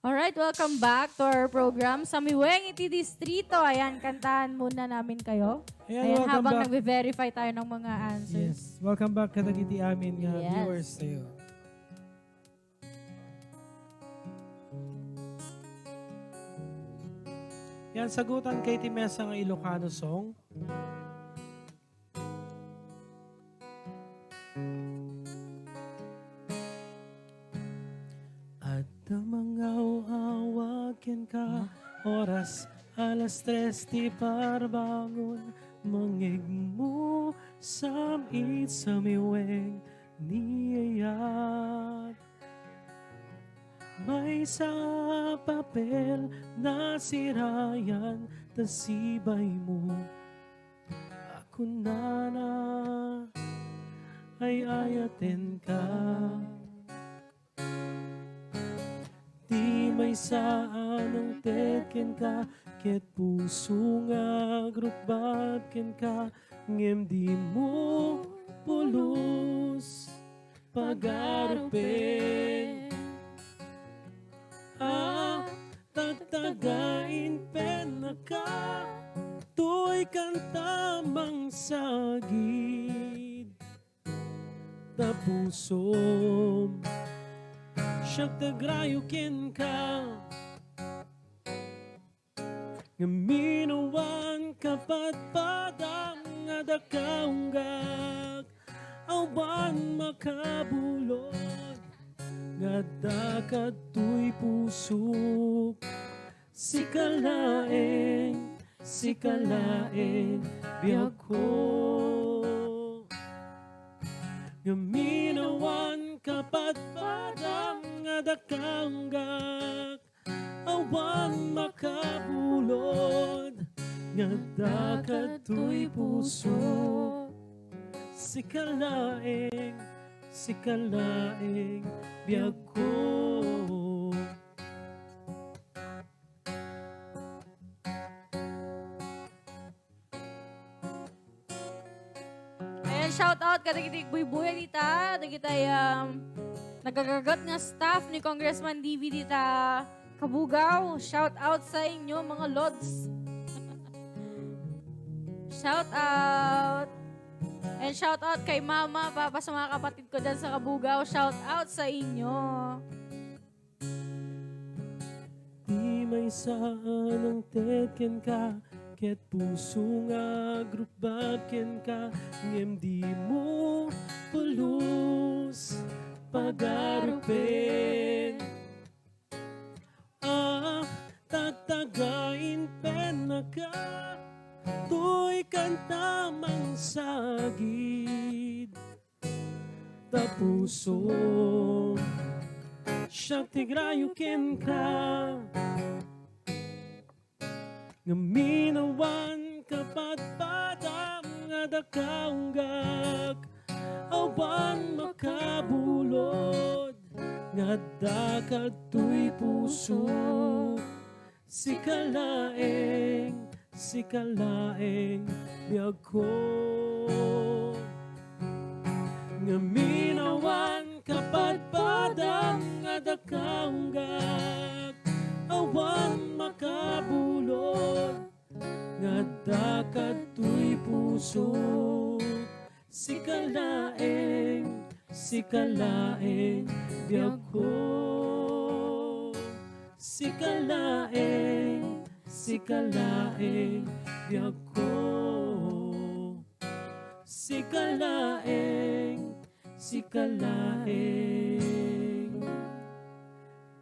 Alright, welcome back to our program. Sa Miweng Iti Distrito, ayan, kantahan muna namin kayo. Ayan, Ayan, welcome habang back. nagbe-verify tayo ng mga answers. Yes. Welcome back kadagiti amin nga Yes. viewers tayo. Yan, sagutan kay Timesa nga Ilocano song. At awakin ka, oras alas 3 di parbangon, mangigmo samit sa miweng niyayat. May sa papel na sirayan, tasibay mo. Ako na ay ayatin ka. Di may saan ang teken ka, ket puso nga grupbatken ka, ngem di mo pulos pag-arupin. Tagtagain pena ka, to'y kantamang sagid. Tapusom, siyag tagrayukin ka, ngaminawan kapatpadang adakaunggak, awan makabulod. Gadakat to'y pusok, sikalaeng biyag ko. Ngaminawan kapatpadang adakaunggak, awan makabulod. Gadakat to'y pusok, sikalaeng biyag ko. Ayan, shout out kadagitig buy-buya dita. Dagitay nagagagat nga staff ni Congressman DV dita Kabugaw. Shout out sa inyo mga lods. Shout out. And shout out kay Mama, Papa, sa mga kapatid ko dyan sa Kabugaw. Shout out sa inyo. Di may saan ang teken ka, ket puso nga grupbatken ka, ngem di mo pulos pag-arupin. Tatagain pena ka, to'y kantamang sagid. Tapusom, siyag tigrayukin ka, ngaminawan kapatpadang adakaunggak, awan makabulod. Ngadakat to'y puso, sikalaeng biyag ko. Ngaminawan kapatpadang adakaunggak, awan makabulod. Ngadakat to'y puso, sikalaeng biyag ko. Sikalaeng biyag ko. Sikalaeng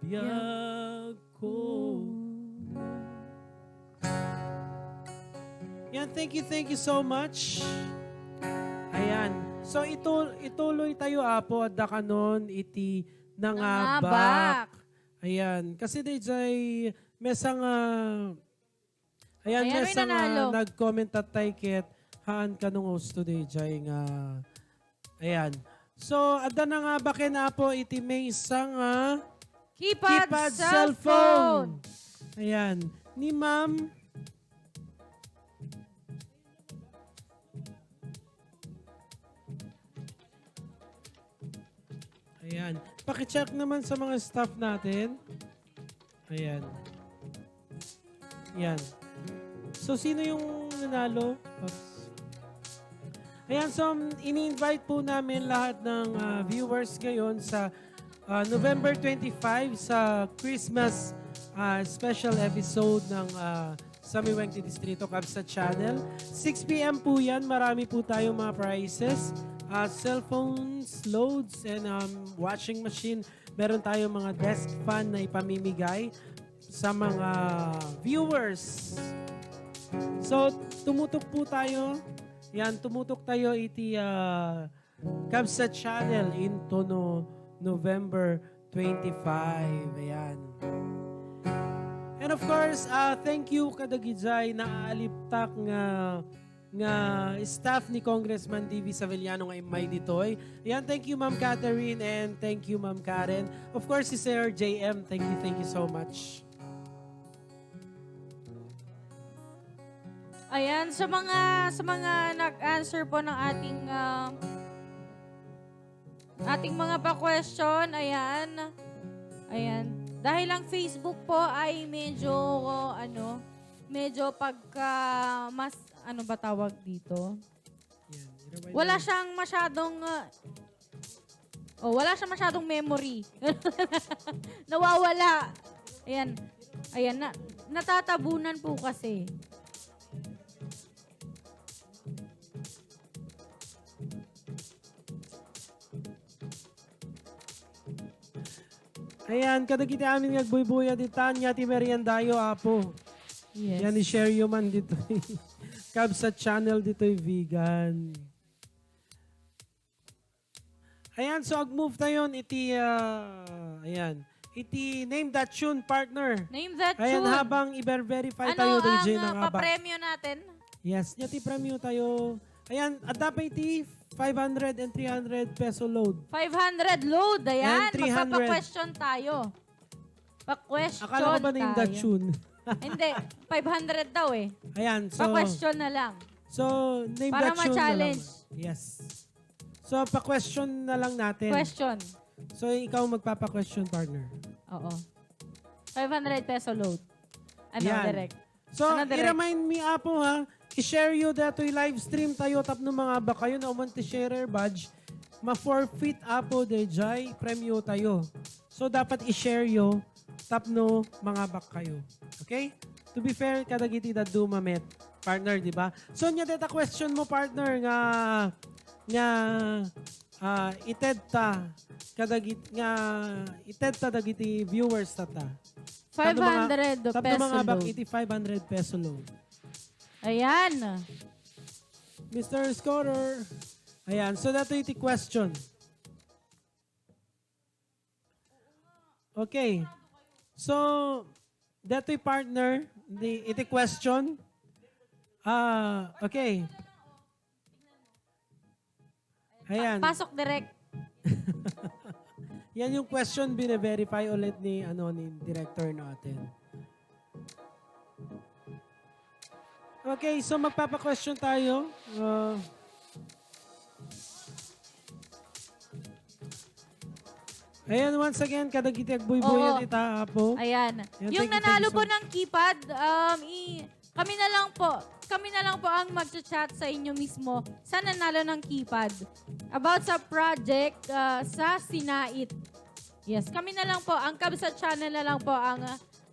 biyag ko. Yan, thank you so much. Ayan. So ituloy tayo apo at dakanon iti nangabak. Ayan. Kasi DJ mesang ayan, Ayan, mesang may nanalo. nag-comment at ticket haan ka nung host today DJ nga. Ayan. So adda na nga bakin apo iti may isang Keypad cellphone. Ayan. Ni Ma'am Ayan. Pakicheck naman sa mga staff natin. Ayan. Yan. So, sino yung nanalo? Oops. Ayan, so ini-invite po namin lahat ng viewers ngayon sa November 25 sa Christmas special episode ng Samiwengti Distrito Kabsa Channel. 6 p.m. po yan. Marami po tayong mga prizes. Cellphones, loads, and washing machine. Meron tayong mga desk fan na ipamimigay sa mga viewers. So, tumutok po tayo. Yan, tumutok tayo iti Kabsa Channel into November 25. Ayan. And of course, thank you kadagijay na aaliptak nga staff ni Congressman D.V. Savillano nga may ditoy. Ayan, thank you Ma'am Catherine and thank you Ma'am Karen. Of course, si Sir JM, thank you so much. Ayan, sa mga nag-answer po ng ating mga pa-question, ayan. Dahil lang Facebook po ay medyo pagka mas ano ba tawag dito? Yan, Wala siyang masyadong memory. Nawawala. Ayan, natatabunan po kasi. Ayan, kadagiti amin nagbuybuya di Tanya, ti Meriendayo, apo. Yes. Yan, i-share you man dito. Kabsa Channel dito'y vegan. Ayan, so ag-move tayo iti, iti Name That Tune partner. Name that Ayan, tune. habang i-verify tayo DJ ng ang papremyo natin? Yes, ti premyo tayo. Ayan, at dapat iti 500 and 300 peso load. 500 load, ayan. And 300. Magpapa-question tayo. Pa-question Akala ko ba Name That tayo. Tune? Hindi, 500 daw eh. Ayan, so... Pa-question na lang. So, Name Para That Tune na lang. ma-challenge. Yes. So, pa-question na lang natin. Question. So, ikaw magpapa-question, partner. Oo. 500 peso load. Ano, Yan. direct? So, Ano, direct? i-remind me, Apo, ha? I-share you dato'y live stream tayo tap ng mga ba kayo na uman ti sharer badge. Ma-forfeit, Apo, dejay, premyo tayo. So, dapat i-share you tap no mga bak kayo. Okay? To be fair, kadagiti da dumamet. Partner, di ba? So, nya deta question mo, partner, nga ited ta dagiti viewers tata. 500 Tap peso mga bak load. iti 500 peso load. Ayan. Mr. Scorer. Ayan, so dato iti question. Okay. So, dato'y partner, iti question. Okay. Ayan. Pasok direct. Yan yung question, bine-verify ulit ni director natin. Okay, so magpapa-question tayo. Ayan, once again, kadagiti agbuybuyan Oo. ita, Apo. Ayan. Yan, Yung thank you nanalo so po much. ng keypad, kami na lang po ang mag-chat sa inyo mismo sa nanalo ng keypad about sa project sa Sinait. Yes, kami na lang po, ang Kabsa Channel na lang po ang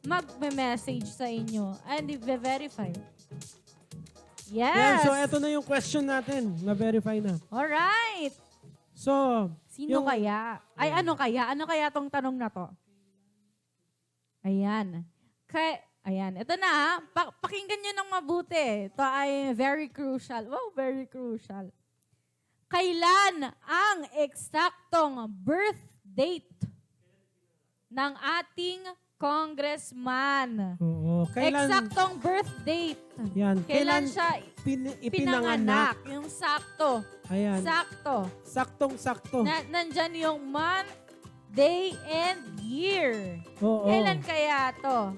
mag-message sa inyo and i-verify. Yes. Yan, so eto na yung question natin. Na-verify na. Alright. So, Sino kaya? Ay, ano kaya? Ano kaya tong tanong na to? Ayan. Ayan. Ito na ha. Pakinggan nyo ng mabuti. Ito ay very crucial. Wow, very crucial. Kailan ang eksaktong birth date ng ating congressman? oo. Kailan, Eksaktong birth date. yan, Kailan siya ipinanganak? pinanganak? Yung sakto. Ayan. Sakto. Saktong-sakto. Nandyan yung month, day, and year. Oo. Kailan kaya to?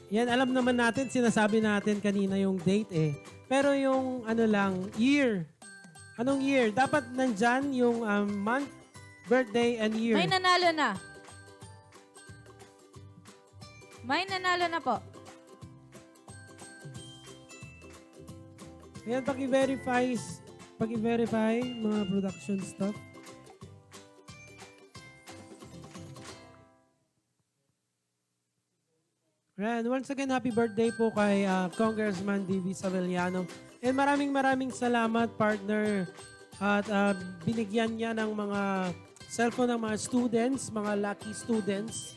Yan, alam naman natin, sinasabi natin kanina yung date eh. Pero yung year. Anong year? Dapat nandyan yung month, birthday, and year. May nanalo na. May nanalo na po. Ayan, paki-verify mga production stuff. Ayan, once again, happy birthday po kay Congressman D.V. Savellano. And maraming salamat, partner. At binigyan niya ng mga cellphone ng mga students, mga lucky students.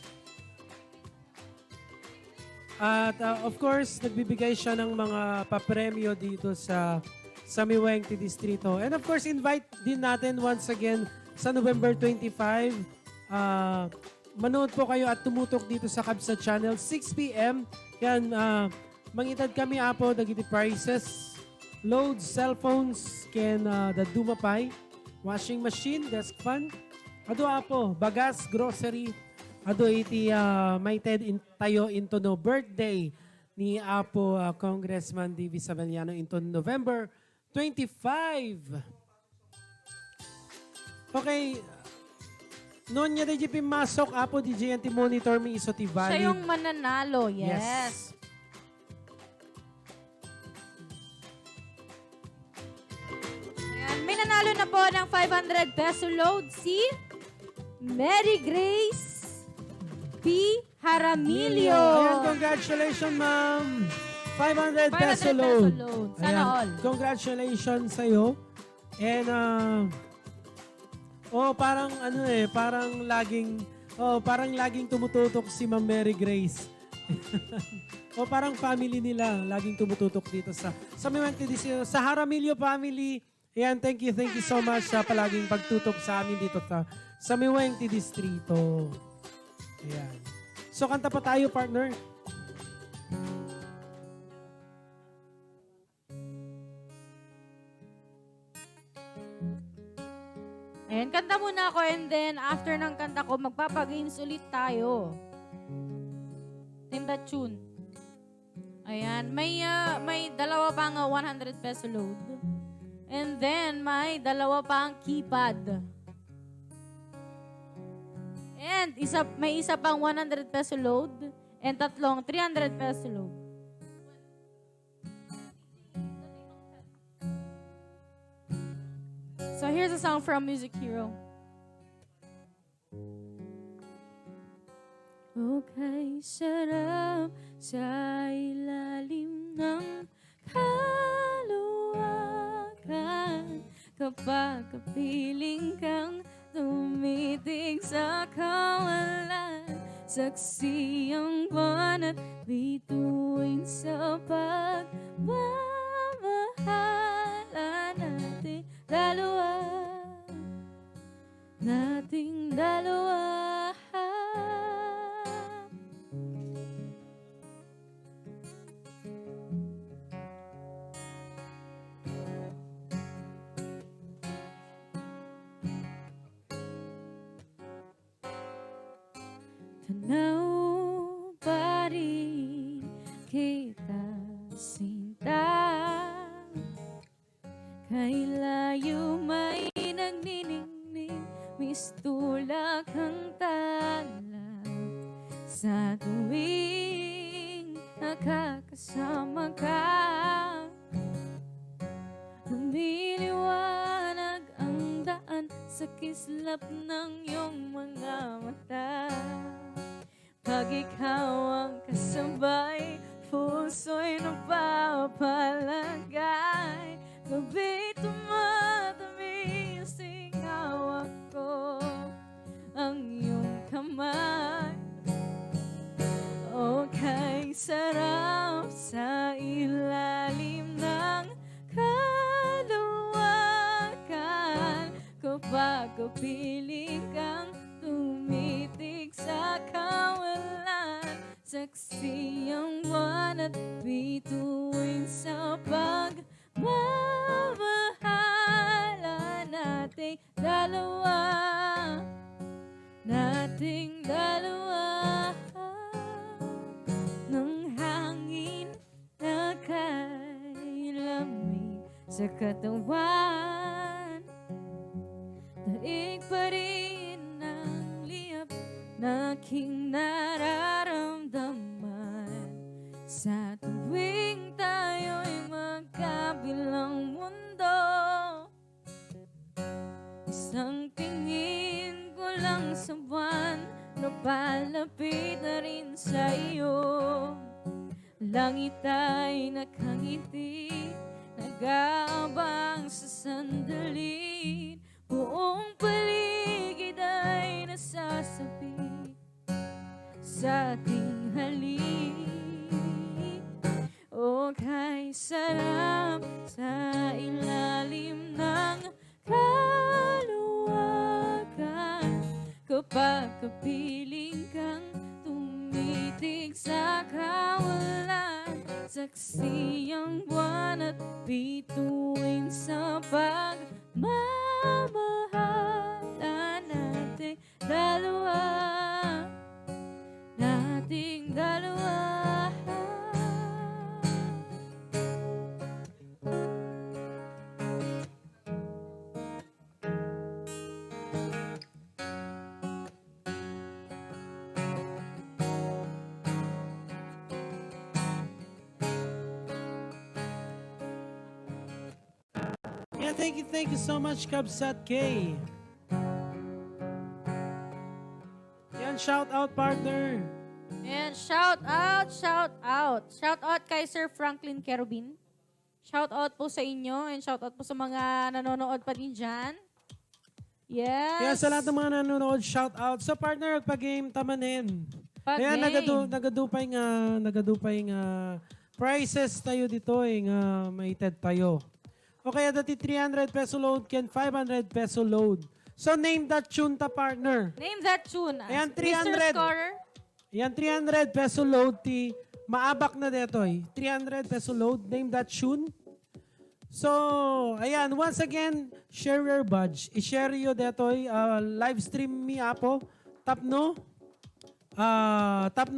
At of course, nagbibigay siya ng mga papremyo dito sa Miwengti Distrito. And of course, invite din natin once again sa November 25. Manood po kayo at tumutok dito sa Kabsa Channel, 6 p.m. Yan, mangitad kami apo, dagiti prices, loads, cellphones, ken dadumapay, washing machine, desk fan, ado apo, bagas, grocery, ado iti may TED tayo into no birthday ni Apo Congressman D.V. Savellano into November 25. Okay. Noon niya di masok, Apo DJ anti monitor mi iso ti valid. Siya yung mananalo, yes. Ayan, may nanalo na po ng 500 peso load si Mary Grace P. Haramilio. Ayan, congratulations, ma'am. 500 peso load. Sana Ayan, all. congratulations sa'yo. And, parang parang laging tumututok si Ma'am Mary Grace. Parang family nila, laging tumututok dito sa Miwengti Distrito. Sa Haramilio family, ayan, thank you so much sa palaging pagtutok sa amin dito sa Miwengti Distrito. Ayan. So, kanta pa tayo, partner. Ayan, kanta muna ako and then after ng kanta ko, magpapagames ulit tayo. Same that tune. Ayan, may dalawa pang 100 peso load. And then may dalawa pang keypad. And may isa pang 100 peso load and tatlong 300 peso load. So here's a song from Music Hero. Okay, sarap sa ilalim ng kaluwakan kapag kapiling kang tumitig sa kawalan, saksi ang buwan at bituin sa pagmamahala nating dalawa. Tanaw pa rin kita sinta, kay layo may nagniningning, mistulak ang tala sa tuwing nakakasama ka. Lumiliwanag ang daan sa kislap ng iyong mga mata. Pag ikaw ang kasabay, puso'y nagpapalagay. Gabi tumatamis, hawak ko ang iyong kamay. Okay, sarap sa ilalim ng kaluwakan kapag kapiling kang tumitig sa kawalan, saksi ang buwan at bituin sa pagmamahala nating dalawa, ng hangin na kay lamig sa katawan. Daig pa rin ang liyab na aking nararamdaman. Sa tuwing tayo'y magkabilang mundo, isang tingin ko lang sa buwan, napalapit na rin sa iyo. Langit ay nakangiti, nag-aabang sa sandali, buong paligid ay nasasapit sa ating halik. O kay sarap sa ilalim ng kaluwagan, kapag kapiling kang tumitig sa kawalan, saksi ang buwan at bituin sa pagmamahalan nating dalawa, nating dalawa. Yeah, thank you so much, Kabsat K. Yan, shout out, partner. And shout out, shout out. Shout out kay Sir Franklin Kerubin. Shout out po sa inyo and shout out po sa mga nanonood pa din dyan. Yes. Kaya sa lahat ng mga nanonood, shout out. So partner, pag-game tamanin. Ayan, Pag-game. nagadupay nga prices tayo dito nga may TED tayo. Okay, dati 300 peso load can 500 peso load. So name that tune ta, partner. Name that tune. Ayan, Mr. 300. Scorer. Yan, 300 peso load ti maabak na detoy. 300 peso load, name that tune. So, ayan, once again, share your badge. I-share yo detoy, live stream mi apo. Tapno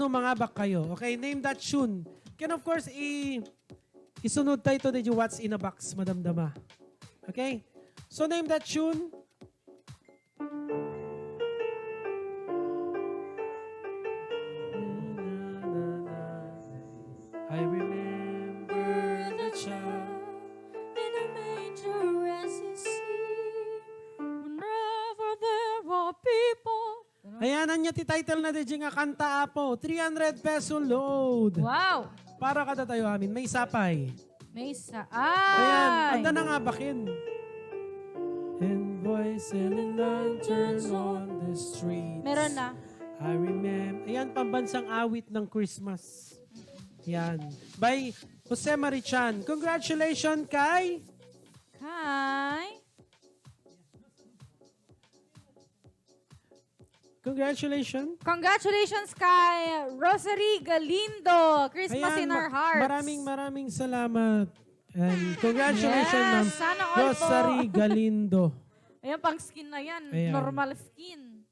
mangabak kayo. Okay, name that tune. Can of course, isunod tayo ito dito what's in a box, Madam Dama. Okay? So, name that tune. I remember the child In a manger as he sleep, whenever there were people. Ayan, anya ti title na di nga kanta apo. 300 peso load. Wow. Para kada tayo amin. May sapay. May sa... Ayan, Ay! anda na nga bakin. And boys selling lanterns on the streets. Meron na. I remember. Ayan, pambansang awit ng Christmas. Yan. By Jose Marichan. Congratulations kay... Congratulations kay Rosary Galindo. Christmas in our hearts. Maraming salamat. And congratulations, Yes, ma'am. sana all po. Rosary Galindo. Ayan, pang skin na yan. Ayan. Normal skin.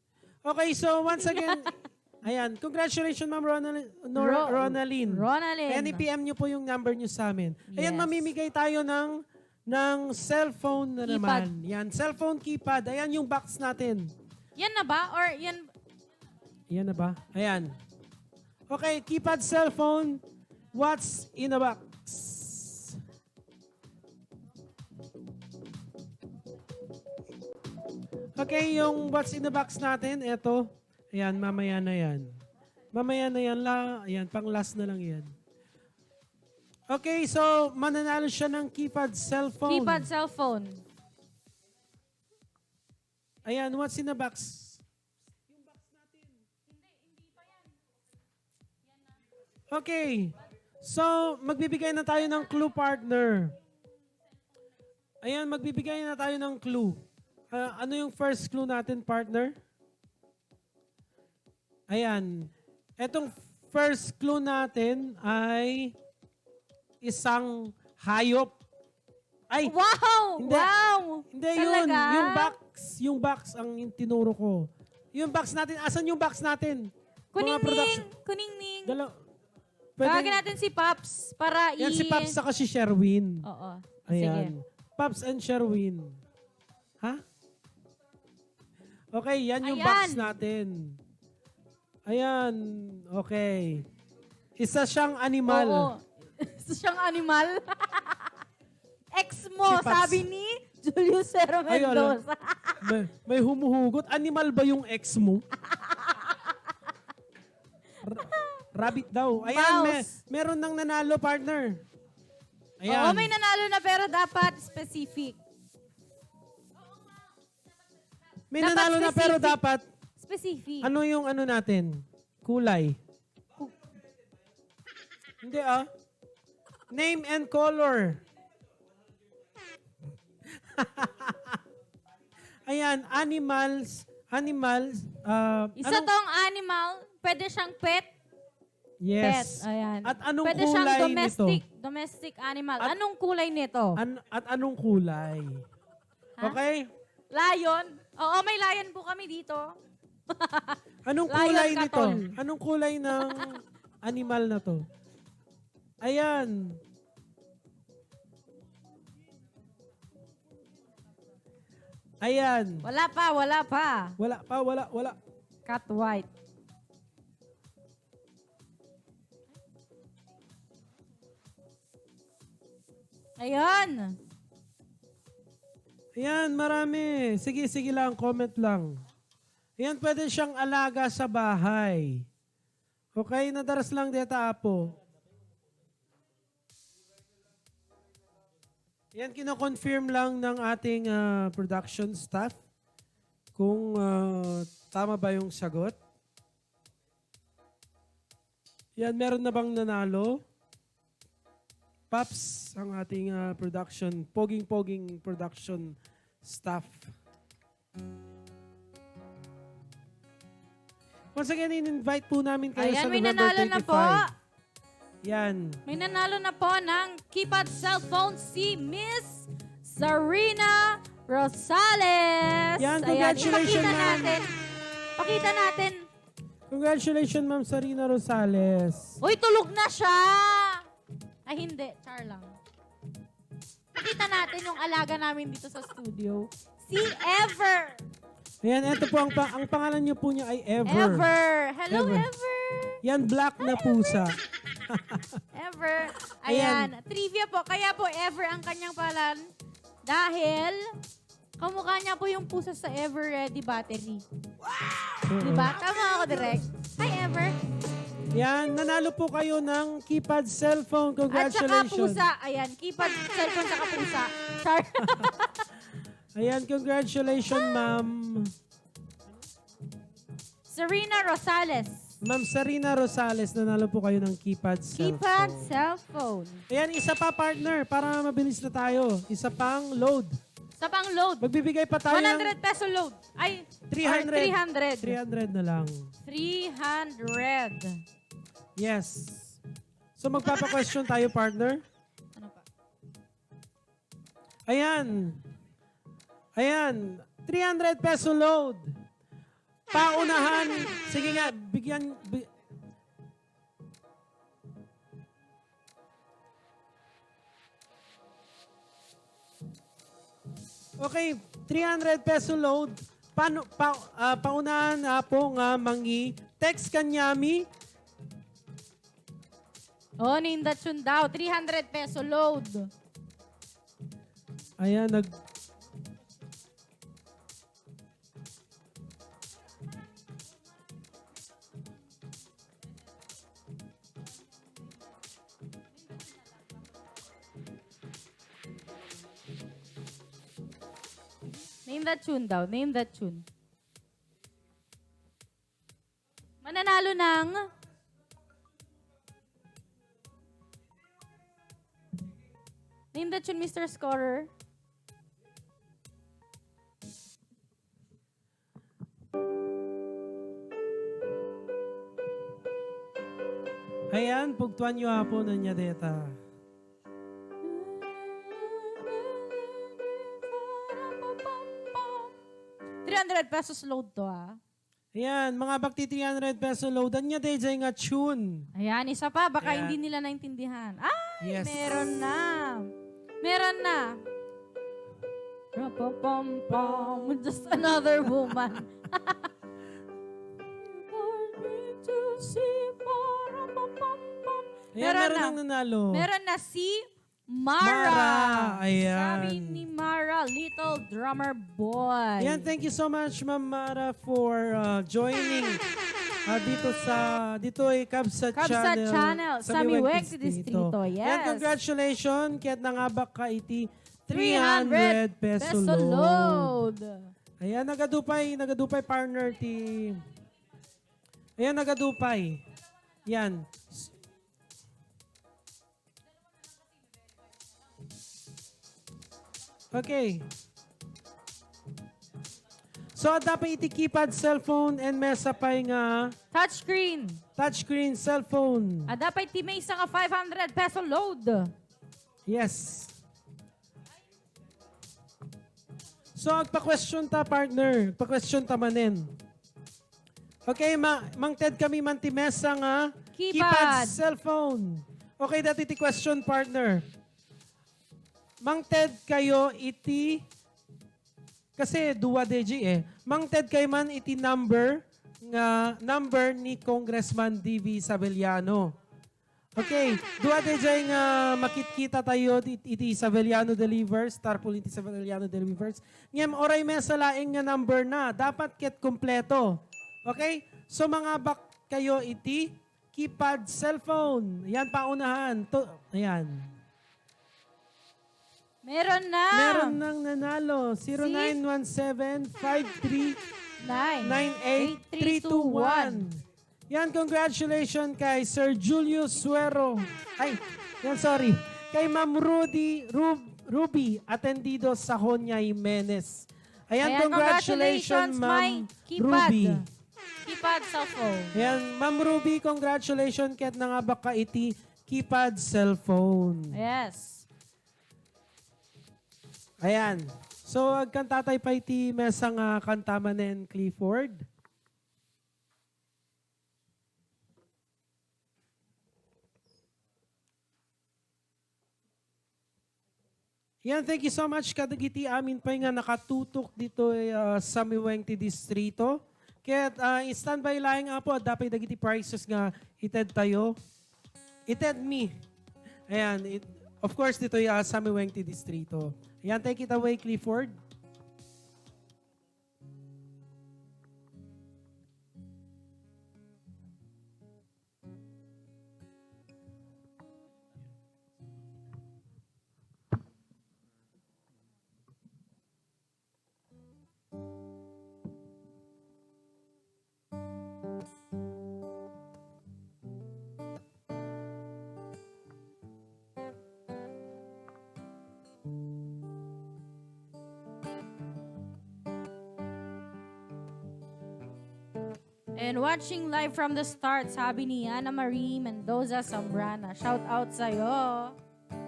Okay, so once again, ayan, congratulations, ma'am Ronaline. Ronaline. Ayan, i-PM nyo po yung number nyo sa amin. Ayan, Yes. mamimigay tayo ng cellphone na Keypad. naman. Yan, cellphone keypad. Ayan yung box natin. Yan na ba? Or yan... Ayan na ba? Ayan. Okay, keypad cellphone. What's in the box? Okay, yung what's in the box natin, eto. Ayan, mamaya na yan. Mamaya na yan lang. Ayan, pang last na lang yan. Okay, so mananalo siya ng keypad cellphone. Keypad cellphone. Ayan, what's in the box? Okay. So, magbibigay na tayo ng clue, partner. Ayan, magbibigay na tayo ng clue. Ano yung first clue natin, partner? Ayan. Etong first clue natin ay isang hayop. Ay, Wow! Hindi. Wow! hindi yun. Talaga? Yung box ang tinuro ko. Yung box natin, asan yung box natin? Mga production. Kuningning. Pwede, Tawagin natin si Pops para yan si Pops saka si Sherwin. Oo. Ayan. Sige. Pops and Sherwin. Ha? Okay, yan yung Ayan. box natin. Ayan. Okay. Isa siyang animal. Oo. Isa siyang animal. Ex mo, Si Pats. sabi ni Julius Cero Ay, alam. Mendoza. May humuhugot. Animal ba yung ex mo? Rabbit daw. Ayan, Mouse. meron nang nanalo, partner. Ayan. Oo, may nanalo na pero dapat specific. May dapat nanalo na pero specific. dapat, Specific. ano yung ano natin? Kulay. Hindi Name and color. Ayan, animals. Isa tong animal, pwede siyang pet. Yes. Pet, ayan. At anong pwede siyang kulay domestic, nito? domestic animal. At- Anong kulay nito? At anong kulay? Ha? Okay? Lion? Oo, may lion po kami dito. Anong Lion kulay nito? katol. Anong kulay ng animal na to? Ayan. Ayan. Wala pa. Wala. Cat white. Ayan. Ayan, marami. Sige lang, comment lang. Ayan, pwede siyang alaga sa bahay. Okay, nadaras lang deta apo. Yan, kino-confirm lang ng ating production staff kung tama ba yung sagot. Yan, meron na bang nanalo? Paps, ang ating poging production staff. Once again, in-invite po namin kayo Ayan, sa may November nanalo 25. na po. Yan. May nanalo na po ng keypad cellphone si Miss Sarina Rosales. Yan, Ayan, congratulations, ipakita ma'am. natin. Pakita natin. Congratulations, Ma'am Sarina Rosales. Uy, tulog na siya. Ay, hindi. Char lang. Pakita natin yung alaga namin dito sa studio. Si Ever. Ayan, ito po, ang pangalan niyo po niya ay Ever. Ever. Hello, Ever. Ever. Yan, black na pusa. Ever. Ayan. Ayan. Trivia po. Kaya po Ever ang kanyang palan. Dahil kamukha niya po yung pusa sa Ever Ready battery. Diba? Tama ako, direct. Hi, Ever. Yan, nanalo po kayo ng keypad cellphone. At saka Congratulations. pusa. Ayan. Keypad, cellphone, saka pusa. Char. Ayan, congratulations, Ma'am. Serena Rosales. Ma'am Sarina Rosales, nanalo po kayo ng keypad cellphone. Keypad cellphone. Ayan, isa pa, partner, para mabilis na tayo. Isa pang load. Sa pang load. Magbibigay pa tayo 100 peso load. Ay, 300. 300. 300 na lang. 300. 300. Yes. So magpapa-question tayo, partner. Ano pa? Ayan. 300 peso load. Paunahan. Sige nga, Okay, 300 peso load. Paunahan na po nga mangi. Text kanyami. Oh, nindatsun daw. 300 peso load. Ayan, Name that tune daw. Name that tune. Mananalo ng Name that tune, Mr. Scorer. Ayan, pugtuan nyo po na niya deta. pesos load to, ah. Ayan, mga bakti 300 peso load. Anya day nga tune. Ayan, isa pa. Baka Ayan. hindi nila naintindihan. Ay, Yes. meron na. Meron na. Rapapam-pam, just another woman. You want me to see, rapapam-pam. Ayan, meron nang nanalo. Meron na si Mara. Mara, ayan. Sabi ni Mara, Little Drummer Boy. Ayan, thank you so much, Ma'am Mara, for joining dito ay Kabsat Channel. Sami Weng Distrito. Yes. Ayan, congratulations. Kaya't nangabak ka iti 300 peso load. load. Ayan, nagadupay partner ti... Ayan, nagadupay. Yan. Okay. So, dapat iti keypad, cellphone, and mesa pay nga Touchscreen, cellphone. dapat ti may isa nga 500 peso load. Yes. So, agpa-question ta, partner. Agpa-question ta manin. Okay, Mang Ted kami man ti mesa nga Keypad. cellphone. Okay, dati ti question, partner. Mang Ted kayo iti kasi duwa deji Mang Ted kayo man iti number ni Congressman D.V. Sabeliano. Okay, duwa deji nga makitkita tayo iti Sabeliano delivers, tarpul iti Sabeliano delivers. Ngem oray mesa laing nga number na, dapat ket kompleto. Okay? So mga bak kayo iti keypad cellphone. Yan paunahan. Ayan. Meron na. Meron nang nanalo. 0917-53-98321. Yan, congratulations kay Sir Julius Suero. Yan, sorry. Kay Ma'am Ruby Atendido Sahonia Jimenez. Ayan, congratulations, Ma'am Ruby. Keypad cellphone. Ayan, Ma'am Ruby, congratulations ket nangabak ka iti keypad cellphone. Yes. Ayan. So, agkantatay pa iti mesang kantamanen Clifford. Yan, thank you so much kadagiti amin pa nga nakatutok dito sa Miwengti Distrito. Kaya standby lang nga po, dapat dagiti prices nga ited tayo. Ited me. Ayan, of course dito sa Miwengti Distrito. Ayan, take it away, Clifford. And watching live from the start, sabi ni Ana Marie Mendoza Zambrana. Shout out sa'yo. Kung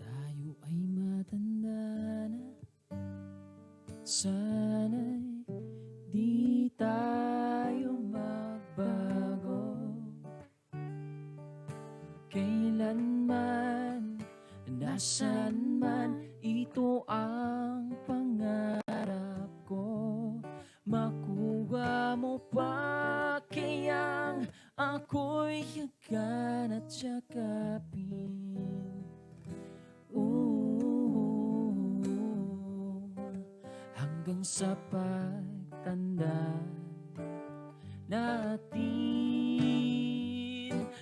tayo ay matanda na, sana'y di tayo magbago. Kailanman, nasan man, ito ang pangarap ko. Makuha mo pa kayang ako'y yagan at yakapin. Hanggang sa pagtanda natin,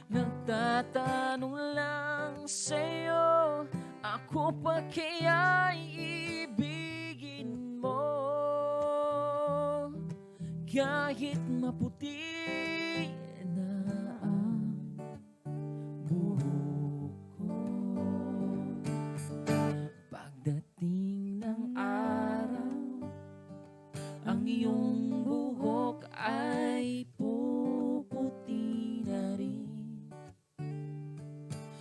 nagtatanong lang sa'yo, ako pa kaya'y ibigin mo? Kahit maputi na ang buhok ko, pagdating ng araw, ang iyong buhok ay puputi na rin.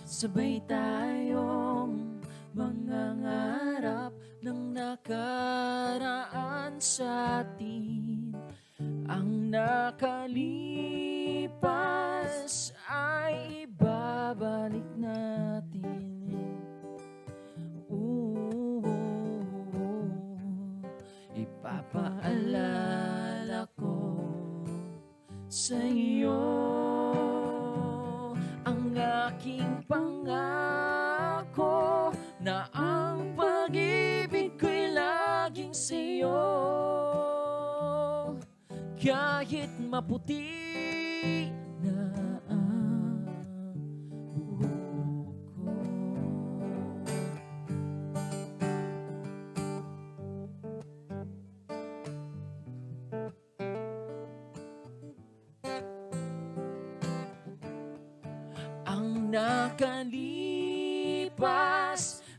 Sabay tayong mangangarap ng nakaraan sa atin. Ang nakalipas ay ibabalik natin. Ipapaalala ko sa iyo ang aking pangako na ang pag-ibig ko'y laging sa'yo. Kahit maputi na ang buhok ko. Ang nakalipas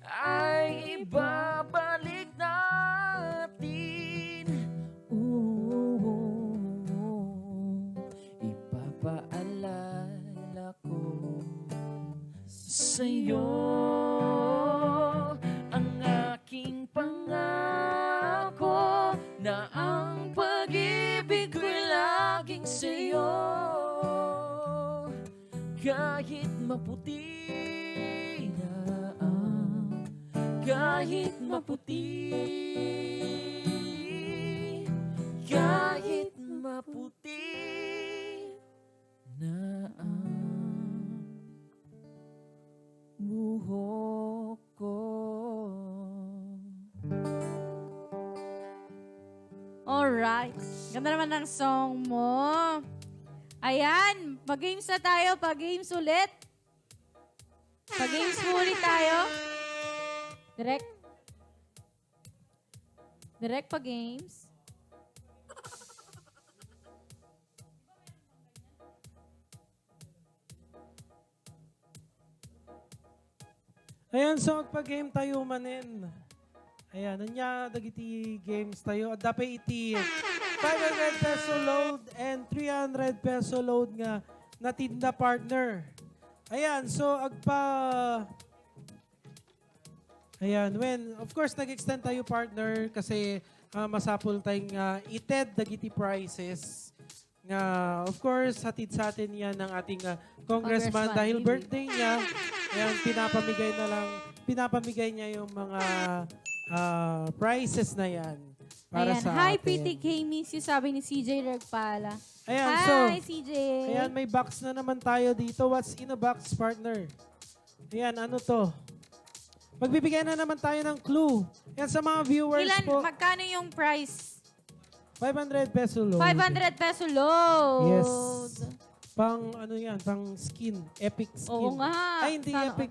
ay ibabalik natin. Ipapaalala ko sa'yo ang aking pangako na ang pag-ibig ko'y laging sa'yo. Kahit maputi na ang, kahit maputi, kahit maputi na ang buhok ko. Alright. Ganda naman ng song mo. Ayan, mag-games na tayo. Pag-games ulit. Pag-games mo ulit tayo. Direct. Direct pag-games. Ayan, so magpa-game tayo manin. Ayan, nanya dagiti games tayo. At dapat iti 500 peso load and 300 peso load nga natinda partner. Ayan, so Ayan, of course nag-extend tayo partner kasi masapol tayong ited dagiti prices. Nga, of course, hatid sa atin yan ng ating congressman dahil Bibi. birthday niya. Ayan, pinapamigay niya yung mga prizes na yan para Ayan, sa hi atin. PTK, miss you, sabi ni CJ Regpala. Ayan, Hi, so, CJ. ayan, may box na naman tayo dito. What's in a box, partner? Ayan, ano to? Magbibigay na naman tayo ng clue. Ayan, sa mga viewers Ilan, po, magkano yung price? 500 peso load. 500 peso load. Yes. Pang, ano yan, pang skin. Epic skin. Oo nga. Ay, hindi Sana- epic.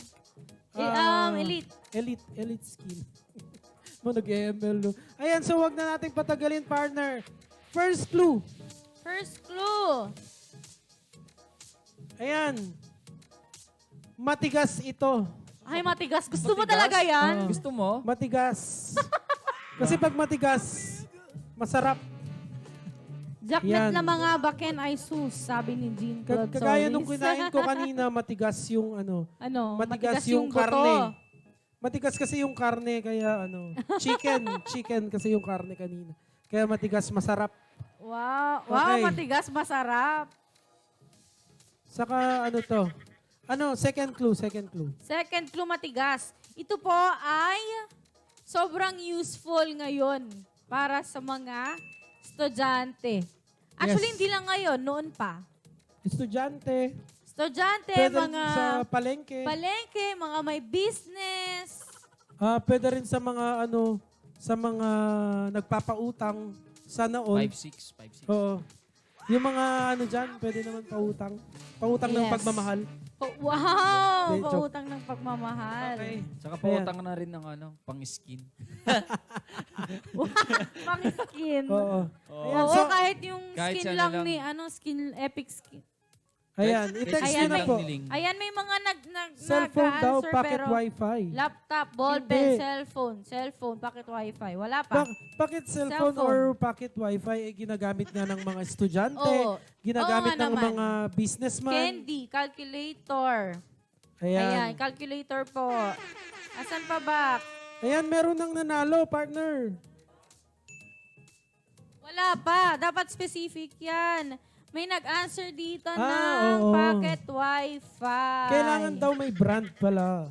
Elite. Elite skin. Nag-ML. No? Ayan, so wag na nating patagalin, partner. First clue. First clue. Ayan. Matigas ito. Ay, matigas. Gusto mo Matigas? talaga yan? Gusto mo? Matigas. Kasi pag matigas, masarap. Jacknet Yan. na mga baken ay sus, sabi ni Jean Claude Kagaya nung Solis. kinain ko kanina, matigas yung ano. Ano? Matigas yung buto. karne. Matigas kasi yung karne, kaya ano. Chicken kasi yung karne kanina. Kaya matigas, masarap. Wow. Okay. Wow, matigas, masarap. Saka ano to? Ano, second clue. Second clue, matigas. Ito po ay sobrang useful ngayon para sa mga estudyante. Actually, Yes. hindi lang ngayon, noon pa. Estudyante. Estudyante, Pwede rin mga sa palengke. palengke, mga may business. Pwede rin sa mga ano, sa mga nagpapautang. Sana all. 5'6", 5'6". Oo. Yung mga ano dyan, pwede naman pautang. Pautang ng Yes. pagmamahal. Wow! Hindi, joke. Pautang ng pagmamahal. Okay. Saka pautang na rin ng pang-skin. Pang-skin. Oo. Ayan, Oo, so, kahit yung Kahit skin siya lang na lang. ni, epic skin. ayan, Kahit i-text Ayan, nyo na may- po. Ayan, may mga Cellphone daw, nag-answer, pocket pero wifi. laptop, ballpen, Hindi. cellphone, pocket wifi. Wala pa. Pocket cellphone, Cellphone. or pocket wifi ay ginagamit nga ng mga estudyante, Oo. ginagamit Oo nga ng naman. mga businessman. Candy, calculator. Ayan. Ayan, calculator po. Asan pa ba? Ayan, meron nang nanalo, partner. Wala pa. Dapat specific yan. May nag-answer dito ng oo. pocket wifi. Kailangan daw may brand pala.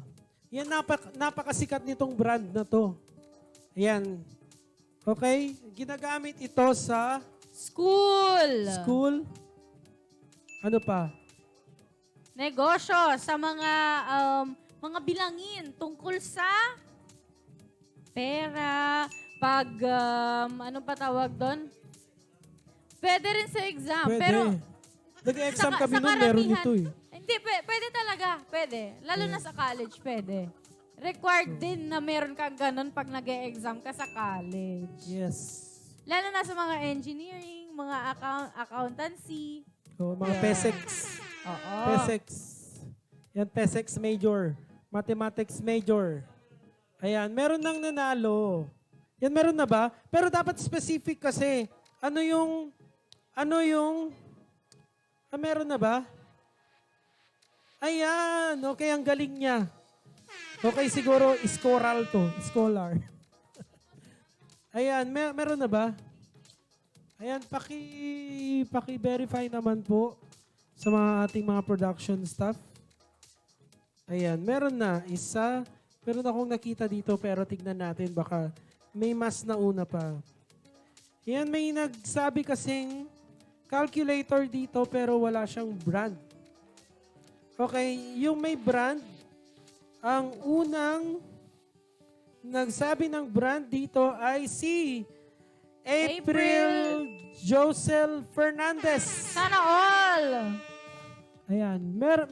Yan, napakasikat nitong brand na to. Ayan. Okay? Ginagamit ito sa School. school. Ano pa? negosyo, sa mga bilangin tungkol sa pera, ano pa tawag doon? Pwede rin sa exam. Pwede. Pero Nag-exam kami sa nun, meron karamihan- ito eh. Hindi, pwede talaga. Pwede. Lalo na sa college, pwede. Required din na meron kang ganun pag nag-e-exam ka sa college. Yes. Lalo na sa mga engineering, mga accountancy. So, mga PESEX. Oo. PESEX. Yan, PESEX major. Mathematics major. Ayan, meron nang nanalo. Yan, meron na ba? Pero dapat specific kasi. Meron na ba? Ayan, okay, ang galing niya. Okay, siguro, scholar to. Scholar. Ayan, meron na ba? Ayan, paki-verify naman po sa mga ating mga production staff. Ayan, meron na. Isa. Meron akong nakita dito pero tignan natin. Baka may mas nauna pa. Ayan, may nagsabi kasing calculator dito pero wala siyang brand. Okay, yung may brand, ang unang nagsabi ng brand dito ay si April Josel Fernandez. Sana all! Ayan,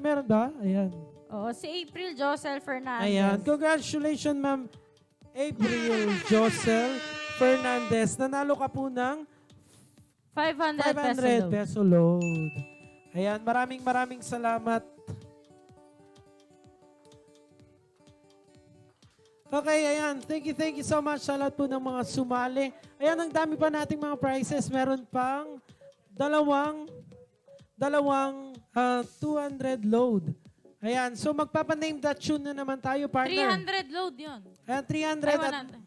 meron ba? Ayan. Oo, si April Josel Fernandez. Ayan, congratulations ma'am April Josel Fernandez. Nanalo ka po ng 500 500 peso load. Ayan, maraming salamat. Okay, ayan. Thank you so much sa lahat po ng mga sumali. Ayan, ang dami pa nating mga prizes. Meron pang dalawang 200 load. Ayan, so magpapaname that tune na naman tayo, partner. 300 load yun. Ayan, 300 Ay, at 100.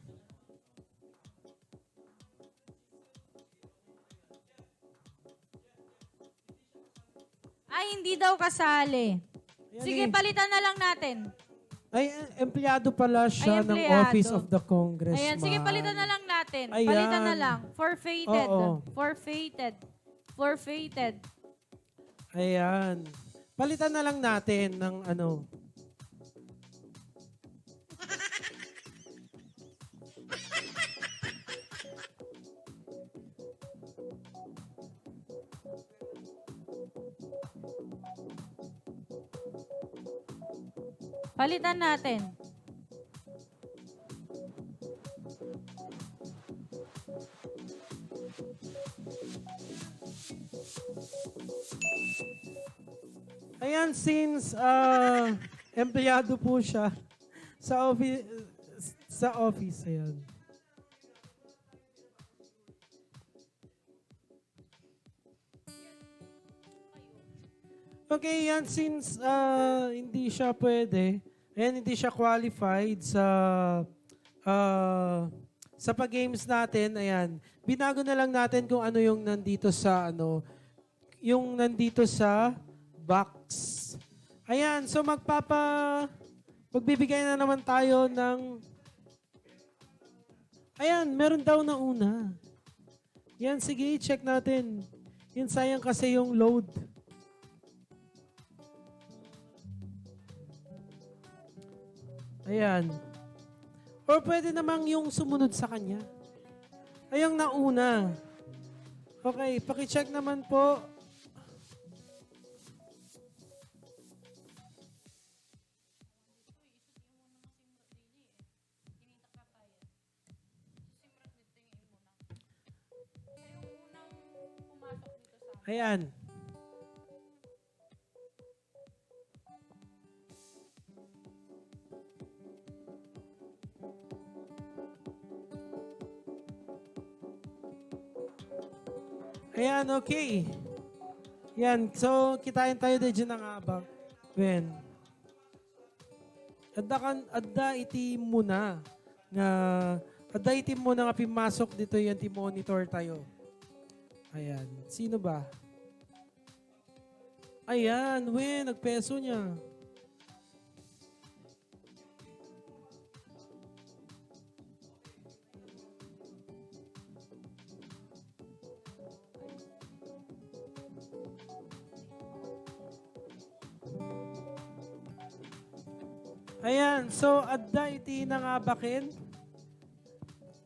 Ay, hindi daw kasali. Ayan Sige, eh. palitan na lang natin. Ay, empleyado pala siya Ay, ng empleyado. Office of the Congressman. Ayan, sige, palitan na lang natin. Ayan. Palitan na lang. Forfeited. Oo. Forfeited. Ayan. Palitan na lang natin ng ano. Palitan natin. Ayan, since empleyado po siya sa office, ayan. Okay, yan, since hindi siya pwede, ayan, hindi siya qualified sa pag-games natin, ayan, binago na lang natin kung ano yung nandito sa box. Ayan, so magbibigay na naman tayo ng, ayan, meron daw na una. Yan, sige, check natin. Yan, sayang kasi yung load. Ayan. Or pwede namang yung sumunod sa kanya. Ay, yung nauna. Okay, pakicheck naman po. Ayan. Ayan, okay. Yan, so kitain tayo dyan ng abang. When? Adda iti muna nga adda iti muna nga pimasok dito yan ti monitor tayo. Ayan, sino ba? Ayan, nagpeso niya. Ayan, so adda iti nangabakin.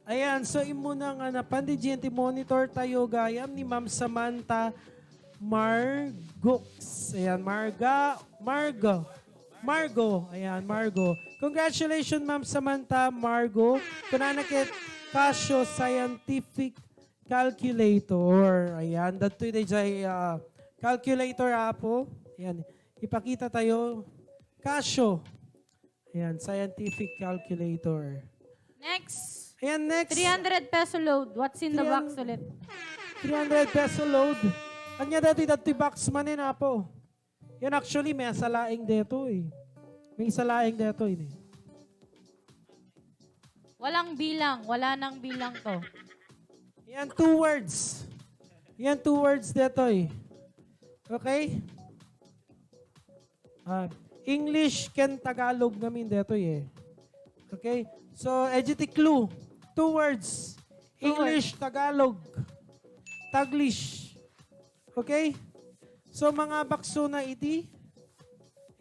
Ayan, so imuna nga na pandigente monitor tayo gayam ni Ma'am Samantha Margox. Ayan, Margo. Ayan, Margo. Congratulations, Ma'am Samantha Margo. Kunanakit Casio Scientific Calculator. Ayan, dato'y day calculator apo. Ayan, ipakita tayo. Casio. Ayan, Scientific Calculator. Next. Ayan, next. 300 peso load. What's in the box ulit? 300 peso load. Anya dati box manin apo. Yan actually may salaing dito eh. May salaing dito eh. Walang bilang. Wala nang bilang to. Yan 2 words. Yan 2 words dito eh. Okay? English can Tagalog namin dito eh. Okay? So, edit clue. 2 words. English, Tagalog. Taglish. Okay? So, mga bakso na iti.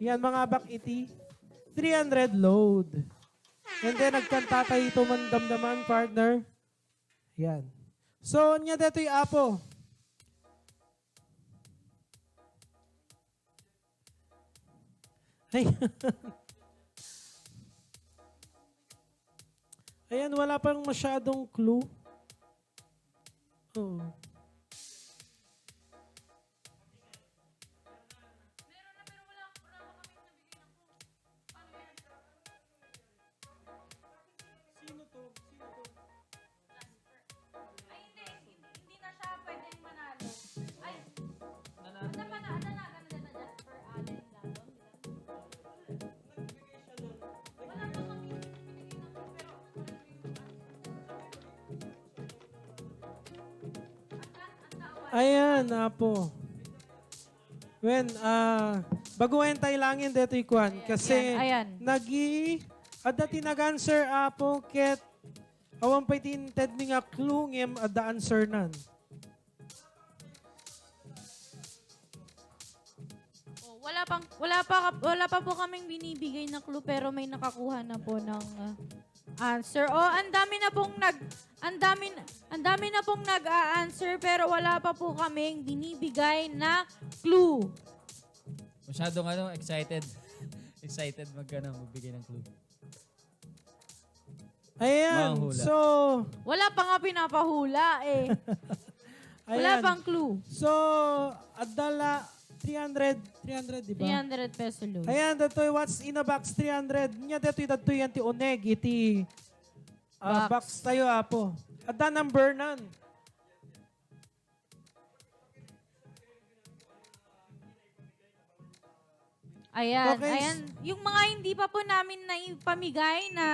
Yan, mga bak iti. 300 load. And then, nagkanta tayo ito mandamdaman, partner. Yan. So, niya dito yung apo. Ay. Ayan, wala pang masyadong clue. Oh. Sino to? Ay, hindi na siya pwedeng manalo. Ay, ano pa na, Jasper Allen lalo. Wala pa kami binigay ng pero Ayan, apo. When, baguhin tayo langin dito ikuan. Kasi, ayan. Ada tinag-answer apo, ket, awan pa itinted mi nga clue ngem ada answer nan. Oh, wala pa po kaming binibigay na clue pero may nakakuha na po ng answer. Oh, ang dami na pong nag-a-answer pero wala pa po kaming binibigay na clue. Masyadong excited. Excited magbigay ng clue. Ayan, Manghula. so, Wala pa nga pinapahula eh. Wala ayan. pang clue. So, adala 300, di ba? 300 peso load. Ayan, datoy what's in a box 300. Nya datoy yan ti uneg iti box tayo apo. Ada number nan. Ayan, Okay. ayan. Yung mga hindi pa po namin naipamigay na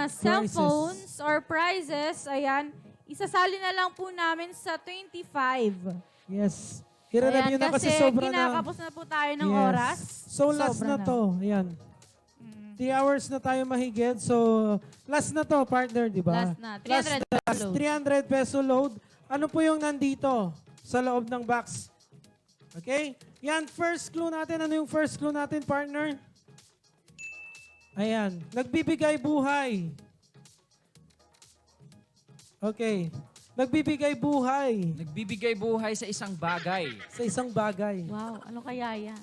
cellphones or prizes, ayan, isasali na lang po namin sa 25. Yes. Hirarap Ayan, yun na kasi kasi sobra na. kinakapos na po tayo ng Yes. oras. So last Sobra na to. Ayan. 3 hours na tayo mahigit. So last na to, partner, di ba? Last na. 300 peso load. 300 peso load. Ano po yung nandito sa loob ng box? Okay? Yan, first clue natin. Ano yung first clue natin, partner? Ayan. Nagbibigay buhay. Okay. Nagbibigay buhay Nagbibigay buhay sa isang bagay. sa isang bagay. Wow, ano kaya yan?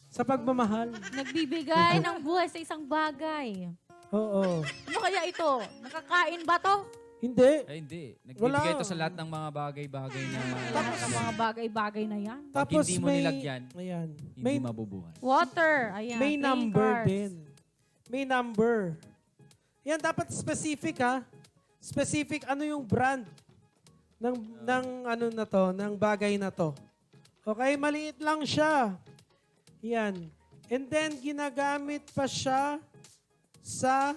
Sa pagmamahal. Nagbibigay ng buhay sa isang bagay. Oo. Ano kaya ito? Nakakain ba to? Hindi. Ay, hindi. Nagbibigay Wala. ito sa lahat ng mga bagay-bagay na Lahat ng mga bagay-bagay na yan. pag Tapos hindi mo may... nilagyan, Ayan. hindi May, mabubuhay. Water. Ayan. may playing number cards. din. May number. Yan, dapat specific ha. Specific ano yung brand ng ano na to, ng bagay na to. Okay, maliit lang siya. Yan. And then, ginagamit pa siya sa...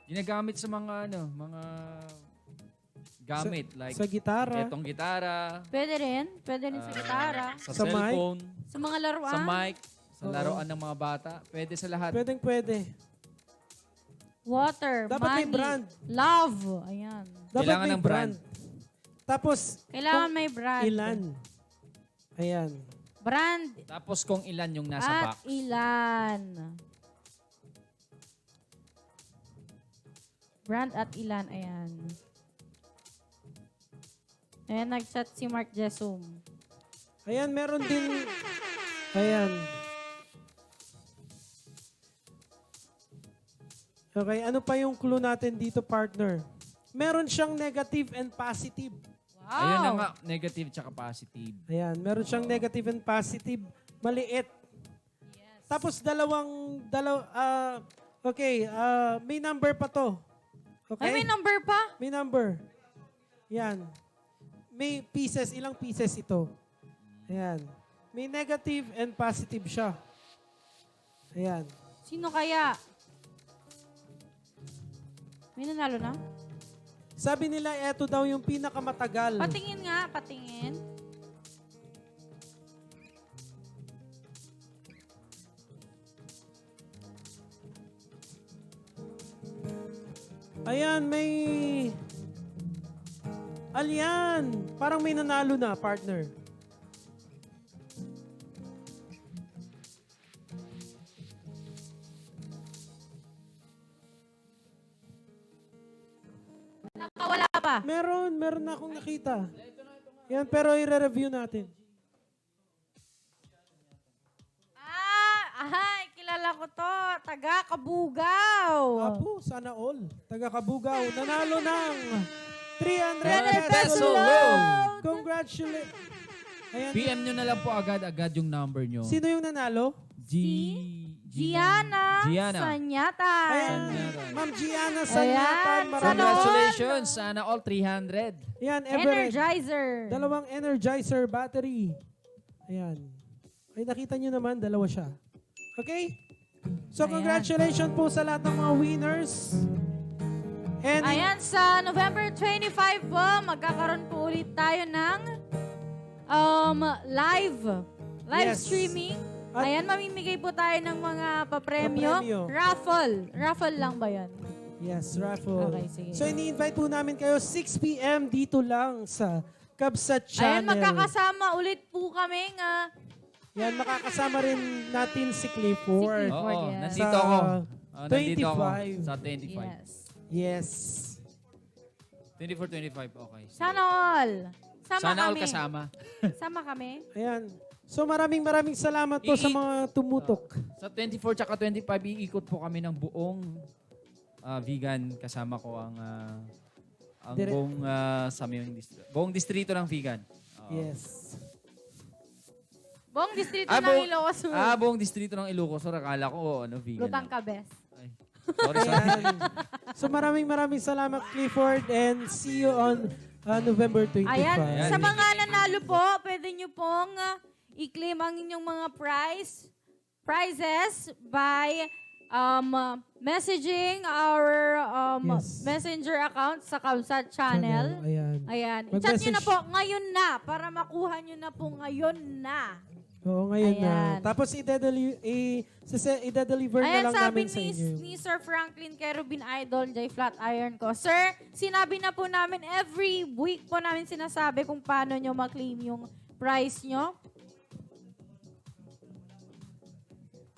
Ginagamit sa mga mga gamit like sa gitara. etong gitara, Pwede rin. Pwede rin sa gitara. sa Sa mic? cellphone, Sa mga laruan. sa mic, sa Oo. laruan ng mga bata. Pwede sa lahat. Pwede. Water. Dapat money. may brand. Love. Ayan. Dapat Kailangan may ng brand. Tapos, Kailangan may brand. ilan? Ayan. Brand Tapos kung ilan yung nasa at box. ilan. Brand at ilan. Ayan. Ayan, nag-chat si Mark Jesum. Ayan, meron din. Ayan. Okay, ano pa yung clue natin dito, partner? Meron siyang negative and positive. Wow! Ayun na nga, negative tsaka positive. Ayan, meron siyang negative and positive. Maliit. Tapos may number pa to. Okay? Ay, may number pa? May number. Yan. May pieces. Ilang pieces ito? Ayan. May negative and positive siya. Ayan. Sino kaya? May nanalo na? Sabi nila, eto daw yung pinakamatagal. Patingin nga, patingin. Ayan, may... Alyan! Parang may nanalo na, partner. Nakawala pa. Meron na akong nakita. Yan, pero i-review natin. Kilala ko to. Taga Kabugaw. Apo, sana all. Taga Kabugaw, nanalo ng 300 300 peso peso load. load. Congratulations. Ayan. PM nyo na lang po agad-agad yung number nyo. Sino yung nanalo? Gianna Sanyata. Ayan, Sanyata. Ma'am Gianna Sanyatan. Ayan, Congratulations! Sana all 300. Yan, Everett. Energizer. Dalawang Energizer battery. Ayan. Ay, nakita nyo naman, dalawa siya. Okay? So, Ayan. congratulations po sa lahat ng mga winners. And Ayan, sa November 25 po, magkakaroon po ulit tayo ng live Yes. streaming. At- Ayan, mamimigay po tayo ng mga papremyo. Papremyo. Raffle lang ba yan? yes, raffle. Okay, sige. So, ini-invite po namin kayo 6 p.m. dito lang sa Kabsat Channel. Ayan, magkakasama ulit po kami Yan, makakasama rin natin si Clifford. Si Clifford. Oo, yes. nandito Sa ako. Nandito ako 25. sa 25. Yes. Yes. 24-25, okay. Sana all. Sana all kami. kasama. Sama kami. Ayan. So, maraming salamat po sa mga tumutok. Sa 24 tsaka 25, iikot po kami ng buong vegan. Kasama ko ang buong buong distrito ng vegan. Oo. Yes. Buong distrito Ah, ng buong- Ilocos Sur. buong distrito ng Ilocos Sur. Akala ko, vegan. Lutang lang. Kabes. Ay. Sorry. Ayan. So, maraming salamat, Clifford, and see you on November 25. Ayan, sa mga nanalo po, pwede nyo pong i-claim ang inyong mga prizes by messaging our Yes. messenger account sa Kabsat Channel. Ayan. Ayan. Mag-message. I-chat nyo na po ngayon na para makuha nyo na po ngayon na. Oo, ngayon Ayan. na. Tapos, i-deliver na Ayan, lang sabi namin sa inyo. ni Sir Franklin Kerubin Idol, J Flat Iron ko. Sir, sinabi na po namin, every week po namin sinasabi kung paano nyo ma-claim yung prize nyo.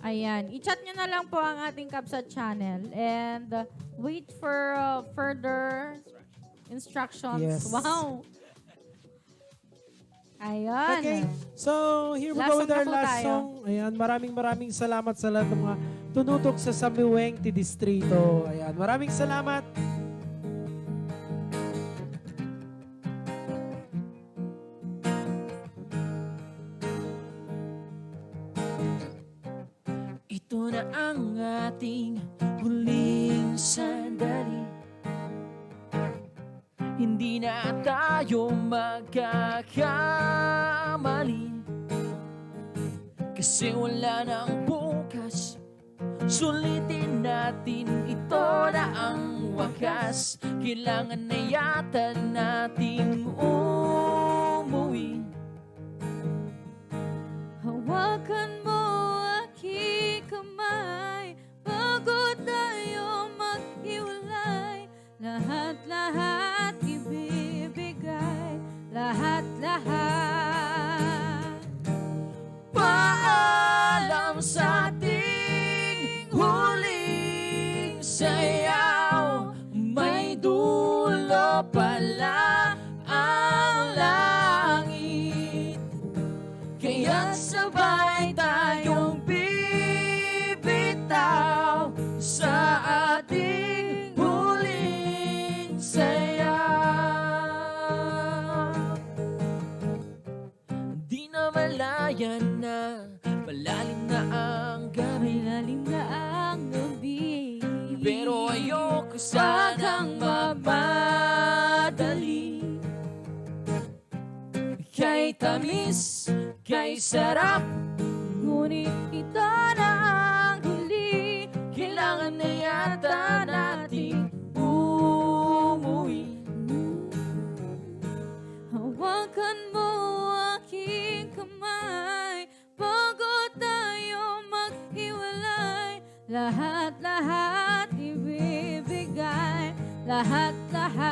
Ayan. I-chat nyo na lang po ang ating Kabsat channel and wait for further instructions. Yes. Wow. Ayan. Okay. So, here we Last go with song na our po last tayo. song. Ayan, maraming salamat sa lahat ng mga tunutok sa Samiwengti Distrito. Ayan, maraming salamat. Ito na ang ating huling sandali. Hindi na tayo magkakamali. Kasi wala nang bukas. Sulitin natin, ito na ang wakas. Kailangan na yata nating umuwi. Hawakan mo aking kamay bago tayo maghiwalay. Lahat-lahat ibibigay, lahat-lahat. Kaya't sabay tayong bibitaw sa ating huling sayaw. Di na malayan na malalim na ang gabi, Malalim na ang gabi. pero ayoko sanang mamadali. Kay tamis, kay sarap, Ngunit ito na ang huli. kailangan na yata nating umuwi. Hawakan mo aking kamay bago tayo maghiwalay. Lahat-lahat ibibigay, lahat-lahat.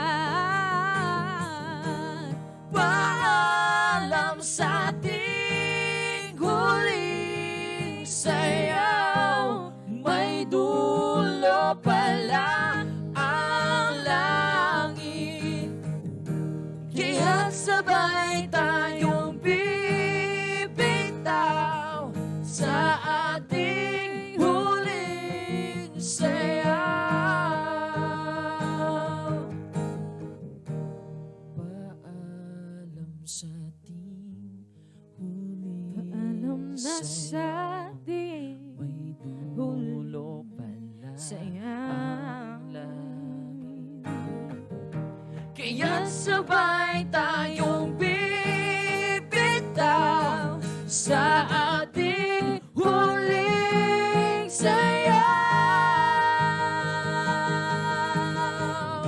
Paalam sa ating huling sayaw. May dulo pala ang langit, kaya't sabay tayong bibitaw sa ating huling sayaw. Paalam sa ating huling Paalam na sa ating may dulo pala sayaw. ang langit, kaya't sabay tayong bibitaw sa ating huling sayaw.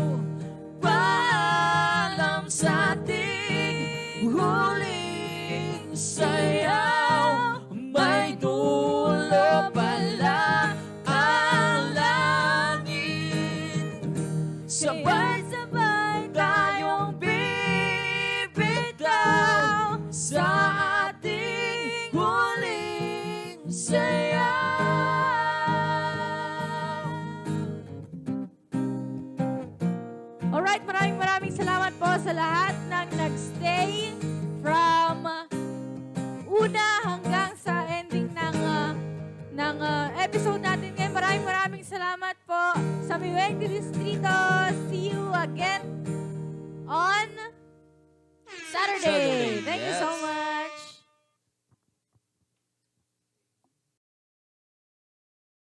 Paalam sa ating huling sayaw. May dulo pala ang langit, sabay-sabay tayong bibitaw sa ating huling sayaw. Alright, maraming salamat po sa lahat ng nagstay from una hanggang sa ending ng episode natin ngayon. Maraming salamat po sa Miweng Distrito. See you again on Saturday. Thank you so much.